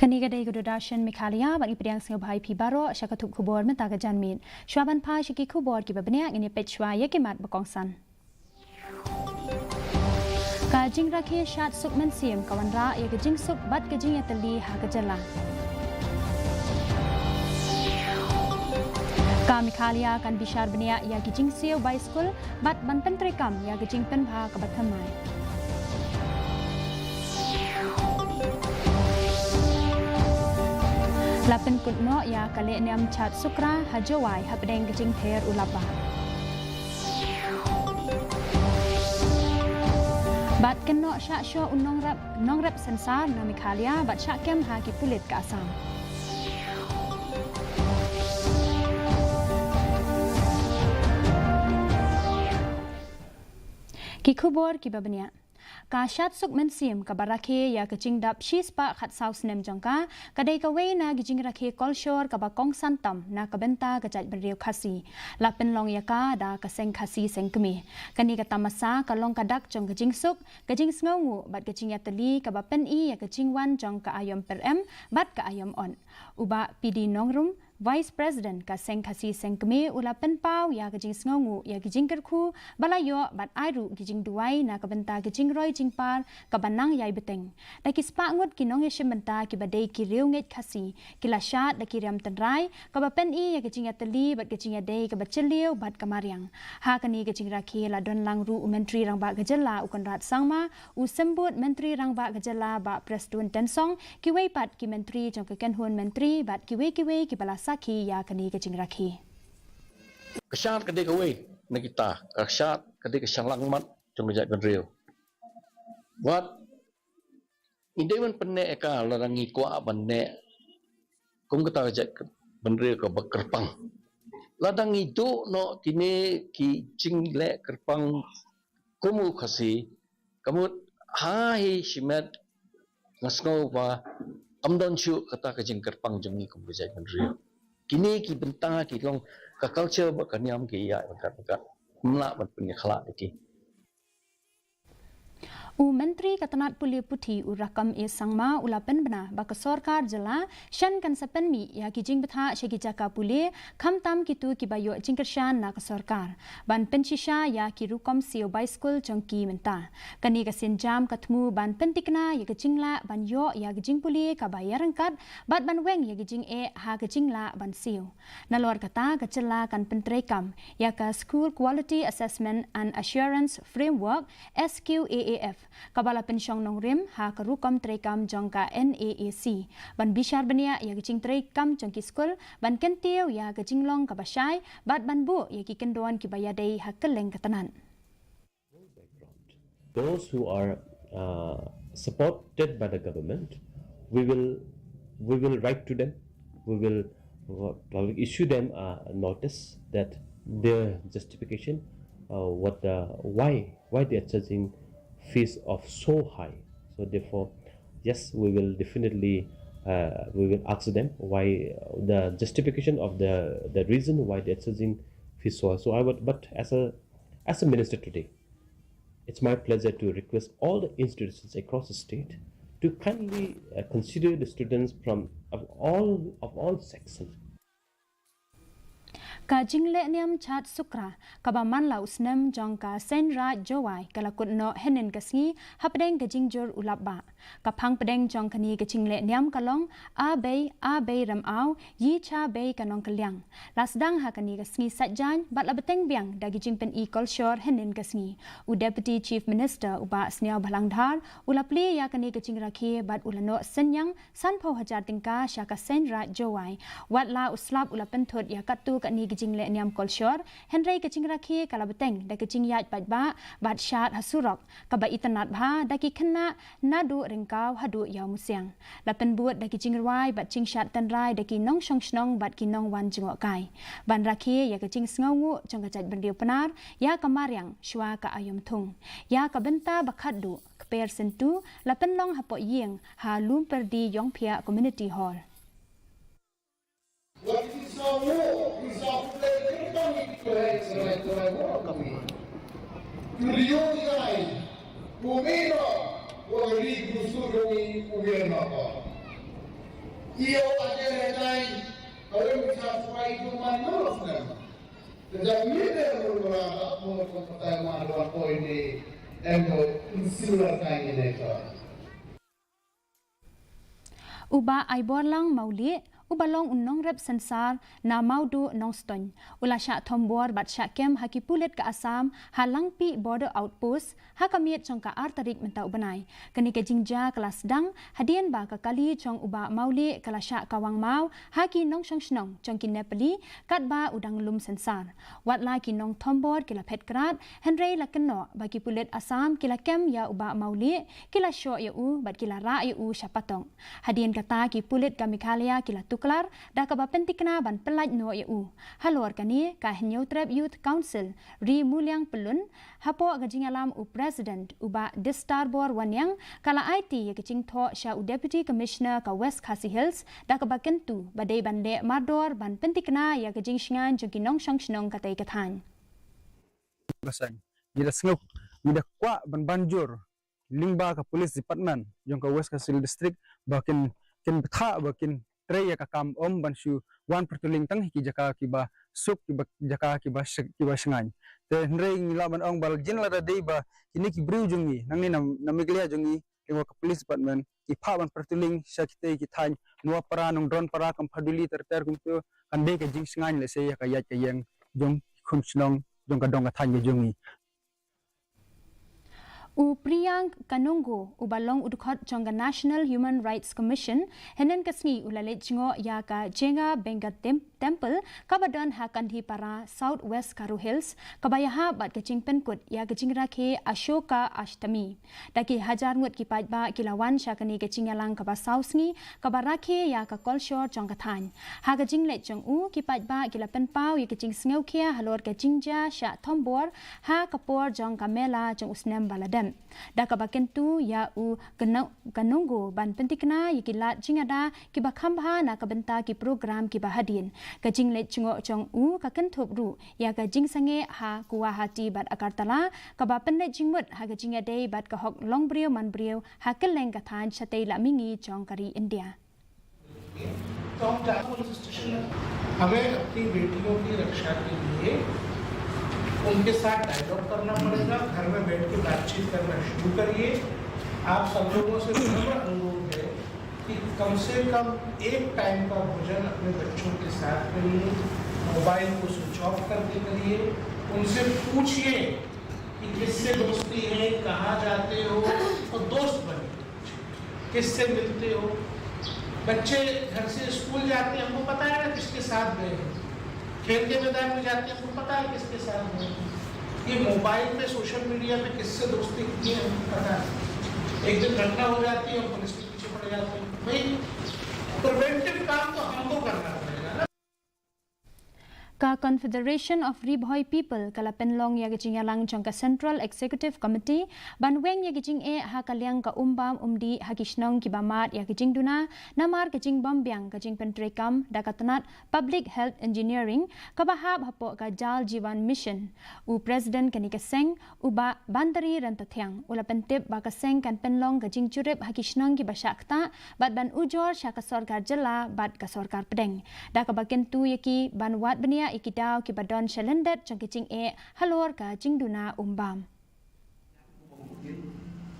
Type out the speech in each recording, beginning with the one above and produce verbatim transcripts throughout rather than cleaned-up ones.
Kane ka dei ka Doordarshan Meghalaya, bad ngi pdiang sngewbha ïa phi baroh sha ka thup khubor mynta ka janmiet. Shuwa ban phai sha ki khubor kiba bniah, ngin ïa peit shuwa ïa ki mat ba kongsan. Ka jingrakhe shad suk mynsiem ka wanrah ïa ka jingsuk bad ka jingïatylli ha ka jylla. Ka Meghalaya kan bishar bniah ïa ki jingsiew bai skul bad ban pyntreikam ïa ka jingpynbha kaba thymmai. La pynkut noh ïa ka lehniam Chad Sukra ha Jowai hapdeng ka jingther u lap bah. Bad kynnoh shah shoh u nongrep, nongrep sensar na Meghalaya bad shah kem ha ki pulit ka Assam. Ki khubor kiba bniah. Ka shad suk mynsiem kaba rakhe ïa ka jingdap shispah khatsaw snem jong ka, ka dei kawei na ki jingrakhe kolshor kaba kongsan tam na ka bynta ka jaitbynriew Khasi. La pynlong ïa ka da ka Seng Khasi Seng Kmie. Kane ka tamasa ka long ka dak jong ka jingsuk, ka jingsngewnguh bad ka jingïatylli kaba pyni ïa ka jingwan jong ka aïom pyrem bad ka aïom ot. U Bah P D Nongrum, Vice President ka Seng Khasi Seng Kmie u la pynpaw ïa ka jingsngewnguh ïa ki jingkyrkhu ba la ïoh bad ai ruh ki jingduwai na ka bynta ki jingroi jingpar kaba nang ïai bteng. Da ki spah ngut ki nongïashim bynta kiba dei ki riewngeit Khasi ki la shad da ki riam tynrai kaba pyni ïa ka jingïatylli bad ka jingïadei kaba jylliew bad ka mariang. Ha kane ka jingrakhe la don lang ruh u Myntri Rangbah ka jylla u Conrad Sangma, u Symbud Myntri Rangbah ka jylla Bah Prestone Tynsong, kiwei pat ki myntri jong ka kynhun myntri bad kiwei kiwei kiba la sakhi ïa kane ka jingrakhe. Ka shad ka dei kawei na kita, ka shad ka dei ka shyllangmat jong ka jaitbynriew. Wat ngi dei ban pynneh ïa ka lada ngi kwah ban neh kum kata ka jaitbynriew kaba kyrpang. Lada ngi duh noh kine ki jingleh kyrpang kum u Khasi, ka mut ha hi shimet nga sngew ba kam don shuh kata ka jingkyrpang jong ngi kum ka jaitbynriew. Kine ki bynta ki long ka culture bad ka niam ki ïa bad bad. Ym lah ban pynïakhlad ïa ki. U Myntri ka tnat pule puthi u Rakkam A Sangma u la pynbna ba ka sorkar jylla shen kan sa pynmih ïa ki jingbthah sha ki jaka pule, khamtam kito kiba ïoh jingkyrshan na ka sorkar, ban pynshisha ïa ki rukom siew bai skul jong ki mynta. Kane ka sienjam ka thmu ban pyntikna ïa ka jinglah ban ïoh ïa ka jingpule kaba ïaryngkat bad ban weng ïa ka jingeh ha ka jinglah ban siew. Nalor kata ka jylla kan pyntreikam ïa ka School Quality Assessment and Assurance Framework, S Q A A F, kaba la pynshong nongrim ha ka rukom treikam jong ka N A A C, ban bishar bniah ïa ka jingtreikam jong ki skul, ban kyntiew ïa ka jinglong kaba shai bad ban buh ïa ki kyndon kiba ïadei ha kylleng ka tnat. Those who are uh, supported by the government, we will we will write to them. We will uh, issue them a notice that their justification, uh, what the why why they are charging fees of so high. So therefore, yes, we will definitely uh, we will ask them why uh, the justification of the the reason why they are charging fees so high. So I would, but as a as a minister today, it's my pleasure to request all the institutions across the state to kindly uh, consider the students from of all of all sections. Ka jingleh niam Chad Sukra kaba man la u snem jong ka Seiñ Raij Jowai ka la kut noh hynnin ka sngi hapdeng ka jingjur u lap bah. Ka phang pdeng jong kane ka jingleh niam ka long A Bei, A Bei Rem Aw, Yi Cha Bei ka Nongkylliang. La sdang ha kane ka sngi Saitjaiñ bad la bteng biang da ki jingpyni kolshor hynnin ka sngi. U Deputy Chief Minister u Bah Sniawbhalang Dhar u la plie ïa kane ka jingrakhe bad u la noh synñiang sanphew hajar tyngka sha ka Seiñ Raij Jowai. Wat la u slap u la pynthut ïa katto katne ki jingleh niam kolshor, hynrei ka jingrakhe ka la bteng da ka jingïaid paidbah bad shad ha surok kaba itynnad bha da ki khynnah naduh Ryngkaw haduh Ïawmusiang. La pynbud da ki jingrwai bad jingshad tynrai da ki nongshong shnong bad ki nongwan jngohkai, ban rakhe ïa ka jingsngewnguh jong ka jaitbynriew Pnar ïa ka mariang shuwa ka aïom thung. Ïa ka bynta ba khatduh, kper syntu la pynlong hapoh ïing ha Lumpyrdi Ïongphiah Community Hall. Ïa u Ajay Rajain, ka wei ka sipai jong man nong Snem. Ka jam ni de mur mura ba mur ko patai ma dua koi ni endo insular kai ni ne ka. U Bah Aiborlang Mawlieh, uba long u nongrep sensar na Mawduh Nongstoiñ, u la shah thombor bad shah kem ha ki pulit ka Assam ha Langpih Border Outpost ha ka miet jong ka ar tarik mynta u bnai. Kane ka jingjia ka la sdang hadien ba ka kali jong u Bah Mawlieh ka la shah kawang maw ha ki nongshong shnong jong ki Nepali katba u dang lum sensar. Wat la ki nongthombor ki la phet krad, hynrei la kynnoh ba ki pulit Assam ki la kem ïa u Bah Mawlieh, ki la shoh ïa u bad ki la rah ïa u sha patok. Hadien kata ki pulit ka Meghalaya ki la tuklar da kaba pynthikna ban pyllait noh ïa u. Halor kane ka Hynñiewtrep Youth Council Ri Muliang Pyllun, hapoh ka jingïalam u President u Bah Distarbor Wanniang, ka la aiti ïa ka jingthoh sha u Deputy Commissioner ka West Khasi Hills da kaba kyntu ba dei ban leh mardor ban pynthikna ïa ka jingshngaiñ jong ki nongshong shnong katei ka thaiñ. Basan, ngi da sngewbha, ngi da kwah ban banjur lyngba ka police department jong ka West Khasi Hills District ba kin, kin bthah ba kin trei ïa ka kam, ym ban shu wan patrolling tang hi ki jaka kiba suk, kiba jaka kiba sh-, kiba shngaiñ. Te hynrei ngi lah ban ong ba jin lada dei ba kine ki briew jong ngi nangne na, na Meghalaya jong ngi, lyngba ka police department, ki phah ban patrolling sha kitei ki thaiñ Noah Para, Nongdron Para, Kamphaduli ter ter kumto, kan dei ka jingshngaiñ lehse ïa ka ïaid ka ïeng jong ki khun shnong jong ka dong ka thaiñ ka jong ngi. U Priyank Kanungo, uba long u dkhot jong ka National Human Rights Commission, hynnin ka sngi u la leit jngoh ïa ka Jenga Benga Tem-, Temple, kaba don ha Kandhipara, South West Garo Hills, kaba ïahap bad ka jingpynkut ïa ka jingrakhe Ashoka Ashtami. Da ki hajar ngut ki paidbah ki la wan sha kane ka jingïalang kaba saw sngi, kaba rakhe ïa ka kolshor jong ka thaiñ. Ha ka jingleit jong u, ki paidbah ki la pynpaw ïa ka jingsngewkhia halor ka jingjia shah thombor ha ka por jong ka mela jong u snem ba la dep. Da kaba kyntu ïa u Kano-, Kanungo ban pynthikna ïa ki lad jingada kiba kham bha na ka bynta ki program kiba hadien. Ka jingleit jngoh jong u ka kynthup ruh ïa ka jingsangeh ha Guwahati bad Agartala, kaba pynleit jingmut ha ka jingïadei bad ka hok longbriew manbriew ha kylleng ka thaiñ shatei la mihngi jong ka ri India. तो हम चाहते हैं पुलिस स्टेशन में हमें अपनी बेटियों की रक्षा के लिए उनके साथ डायलॉग करना पड़ेगा। घर में बैठ के बातचीत करना शुरू करिए। आप सब लोगों से विनम्र अनुरोध है कि कम से कम एक टाइम का भोजन अपने बच्चों के साथ करिए, मोबाइल को स्विच ऑफ करके करिए, उनसे पूछिए कि किससे दोस्ती है, कहाँ जाते हो, और दोस्त बनिए, किससे मिलते हो। बच्चे घर से स्कूल जाते हैं, हमको पता है ना किसके साथ गए हैं, खेल के मैदान में जाते हैं, हमको पता है किसके साथ गए हैं। ये मोबाइल पे, सोशल मीडिया पे किससे दोस्ती की है, हमको पता है। एक दिन घटना हो जाती है, हम पुलिस के पीछे पड़ जाते हैं। भाई, प्रिवेंटिव काम तो हमको करना पड़ेगा ना। Ka Confederation of Ri Bhoi People ka la pynlong ïa ka jingïalang jong ka Central Executive Committee ban weng ïa ka jingeh ha ka liang ka um bam um dih ha ki shnong kiba mad ïa ka jingduna namar ka jingbym biang ka jingpyntreikam da ka tnat Public Health Engineering kaba hap hapoh ka Jal Jeevan Mission. U President kane ka seng, u Bah Bandari Ryntathiang, u la pyntip ba ka seng kan pynlong ka jingjurip ha ki shnong kiba shah ktah bad ban ujor sha ka sorkar jylla bad ka sorkar pdeng. Da kaba kyntu ïa ki ban wad bniah ïa ki daw kiba don sha lyndet jong ka jingeh halor ka jingduna um bam.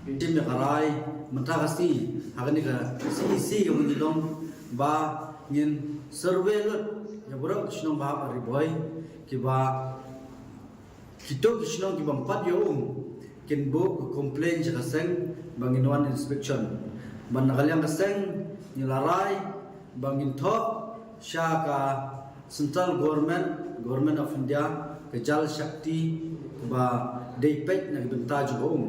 Tim da ka rai mynta ka sngi ha kane ka C E C ka mynta long ba ngin survey lut ïa baroh ki shnong ba hap ha Ri Bhoi kiba kito ki shnong kiba ym pat ïoh um kin buh ka complaint sha ka seng ba ngin wan inspection. Ban na ka liang ka seng ngi la rai ba ngin thoh sha ka central government, Government of India, ka Jal Shakti ba dei peit na ka bynta jong ka um.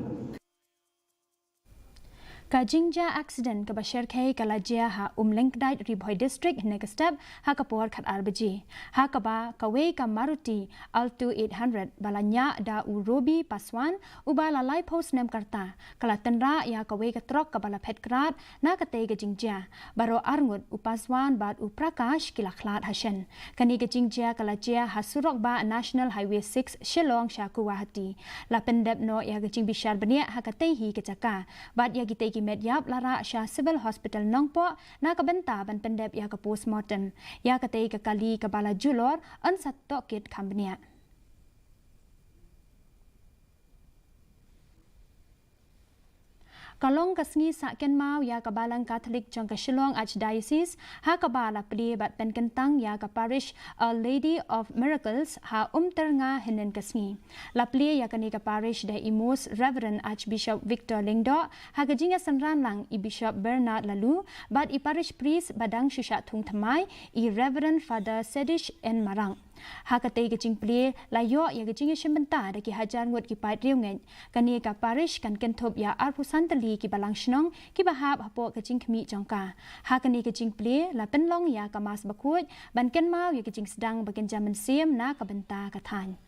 Ka jingjia accident kaba syrkhei ka la jia ha Umlyngkdait, Ri Bhoi District, hynne ka step ha ka por khatar baje, ha kaba kawei ka Maruti Alto eight hundred ba la ñiah da u Robi Paswan uba la laiphew snem ka rta ka la tynrah ïa kawei ka trok kaba la phet krad. Na katei ka jingjia, baroh arngut, u Paswan bad u Prakash, ki la khlad ha shen. Kane ka jingjia ka la jia ha surok bah National Highway six, Shillong sha Guwahati. La pyndep noh ïa ka jingbishar bniah ha katei hi ka jaka bad ïa kitei ki met ïap la rah sha Civil Hospital Nongpoh na ka bynta ban pyndep ïa ka postmortem. Ïa katei ka kali kaba la julor yn sa tohkit kham bniah. Ka long ka sngi sah kynmaw ïa ka Balang Katholik jong ka Shillong Archdiocese, ha kaba la plie bad pynkyntang ïa ka parish Our Lady of Miracles ha Umtyrnga hynnin ka sngi. La plie ïa kane ka parish da i Most Reverend Archbishop Victor Lyngdoh, ha ka jingïasynran lang i Bishop Bernard Laloo, bad i parish priest ba dang shu shah thung thymmai, i Reverend Father Sedish N Marak. Ha katei ka jingplie la ïoh ïa ka jingïashim bynta da ki hajar ngut ki paid riewngeit. Kane ka parish kan kynthup ïa arphew san tylli ki balang shnong kiba hap hapoh ka jingkhmih jong ka. Ha kane ka jingplie la pynlong ïa ka mass bakhuid ban kynmaw ïa ka jingsdang ba kynja mynsiem na ka bynta ka thaiñ.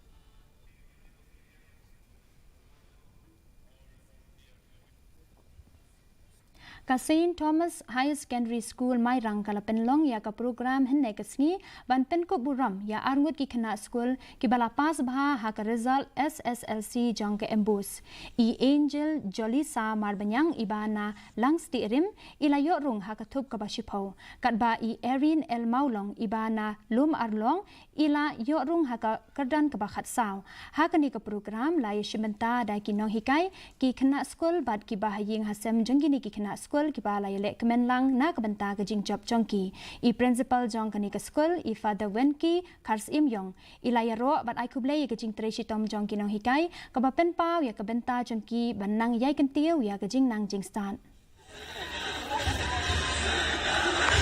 Ka Saint Thomas Higher Secondary School Mairang ka la pynlong ïa ka program hynne ka sngi ban pynkup burom ïa arngut ki khynnah skul kiba la pass bha ha ka result S S L C jong ka MBOSE. I Angel Jolisa Marbaniang iba na Langstieh Rim i la ïoh rung ha ka thup kaba shiphew. Katba i Erin L Mawlong iba na Lum Arlong i la ïoh rung ha ka kyrdan kaba khatsaw. Ha kane ka program la ïashim bynta da ki nonghikai, ki khynnah skul bad kiba ha ïing ha sem jong kine ki khynnah skul kiba la ïaleh kmen lang na ka bynta ka jingjop jong ki. I principal jong kane ka skul, i Father Wenki Kharsyiem Ïong, i la ïaroh bad ai khublei ïa ka jingtrei shitom jong ki nonghikai, kaba pynpaw ïa ka bynta jong ki ban nang ïai kyntiew ïa ka jingnang jingstad.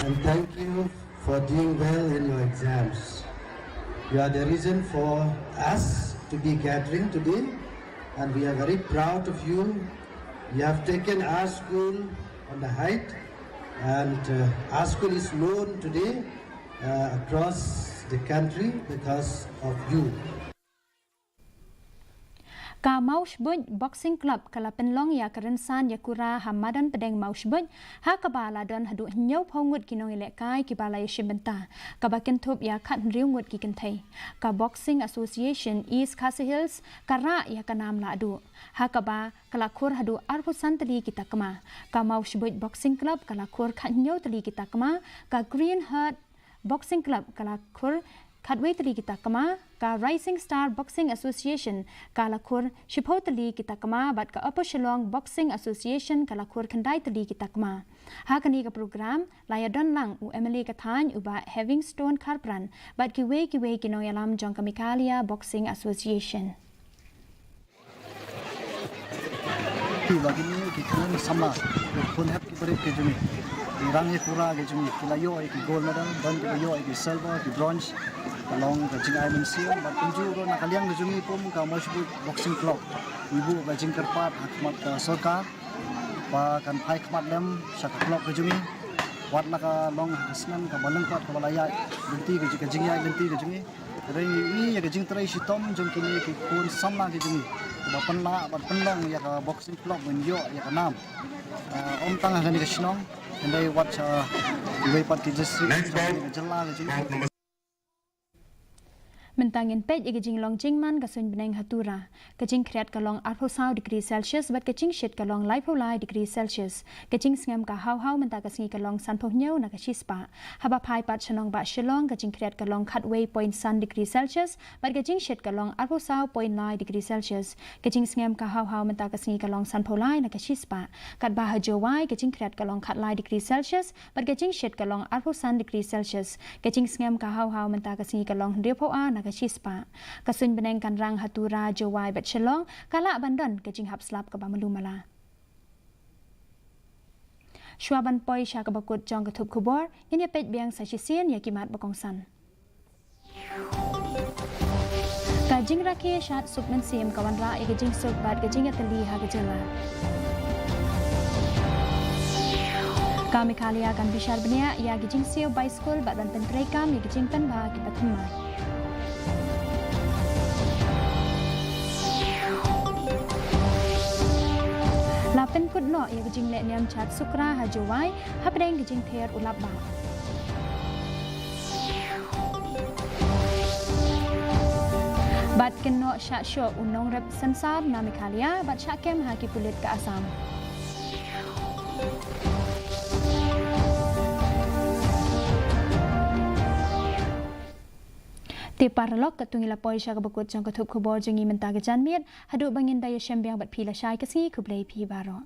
And thank you for doing well in your exams. You are the reason for us to be gathering today, and we are very proud of you. You have taken our school on the height, and uh, our school is known today uh, across the country because of you. Ka Mawshbuit Boxing Club ka la pynlong ïa ka rynsan ïakura ha madan pdeng Mawshbuit, ha kaba la don haduh hynñiewphew ngut ki nongïalehkai kiba la ïashim bynta, kaba kynthup ïa khathynriew ngut ki kynthei. Ka Boxing Association East Khasi Hills ka rah ïa ka nam lahduh, ha kaba ka la khur haduh arphew san tylli ki takma. Ka Mawshbuit Boxing Club ka la khur khathynñiew tylli ki takma, ka Green Heart Boxing Club ka la khur khatwei tylli ki takma, ka Rising Star Boxing Association ka la khur shiphew tylli ki takma, bad ka Upper Shillong Boxing Association ka la khur khyndai tylli ki takma. Ha kane ka program la ïadon lang u MLA ka thaiñ u Bah Heavingstone Kharpran bad kiwei kiwei ki nongïalam jong ka Meghalaya Boxing Association. Ki ba kine ki khun samla, ki khun hep ki barit ki jong ngi, ki rang ïakura ki jong ngi, ki la ïoh ïa ki gold medal, don ki ba ïoh ïa ki silver, ki bronze. Ka long ka jingai mynsiem bad kumjuh ruh na ka liang ka jong ngi kum ka Mawshbuit Boxing Club, ngi buh ka jingkyrpad ha khmat ka sorkar ba kan phai khmat lem sha ka club ka jong ngi, wat la ka long ha ka snem kaba lyngkot kaba la ïaid lynti ka jing, ka jingïaid lynti ka jong ngi. Hynrei ngi ïohi ïa ka jingtrei shitom jong kine ki khun samla ki jong ngi, ba pynlah bad pynlong ïa ka Boxing Club ban ïoh ïa ka nam. Ah, ym tang ha kane ka shnong, hynrei wat sha kiwei pat ki district, sha kane ka jylla ka jong ngi. Mynta ngin peit ïa ka jinglong jingman ka suiñ bneng ha Tura. Ka jingkhriat ka long arphew saw degree Celsius bad ka jingshit ka long laiphew lai degree Celsius. Ka jingsngem ka haw haw mynta ka sngi ka long sanphew hynñiew na ka shispah. Haba phai pat sha nongbah Shillong, ka jingkhriat ka long khatwei point san degree Celsius bad ka jingshit ka long arphew saw point lai degree Celsius. Ka jingsngem ka haw haw mynta ka sngi ka long sanphew lai na ka shispah. Katba ha Jowai ka jingkhriat ka long khatlai degree Celsius bad ka jingshit ka long arphew san degree Celsius. Ka jingsngem ka haw haw mynta ka sngi ka long hynriewphew ar na ka shispah. Ka suiñ bneng kan rang ha Tura, Jowai bad Shillong, ka lah ban don ka jinghap slap kaba malu mala. Shuwa ban poi sha kaba kut jong ka thup khubor, ngin ïa peit biang sa shisien ïa ki mat ba kongsan. Ka jingrakhe shad suk mynsiem ka wanrah ïa ka jingsuk bad ka jingïatylli ha ka jylla. Ka Meghalaya kan bishar bniah ïa ka jingsiew bai skul bad ban pyntreikam ïa ka jingpynbha kiba thymmai. La pynkut noh ïa ka jingleh niam Chaad Sukra ha Jowai hapdeng ka jingther u lapbah. Bad kynnoh shah shoh u nongrep sensar na Meghalaya bad shah kem ha ki pulit ka Assam. Te paralok, katto ngi la poi sha kaba kut jong ka thup khubor jong ngi mynta ka janmiet. Haduh ba ngin da ïashem biang bad phi lashai ka sngi, khublei phi baroh.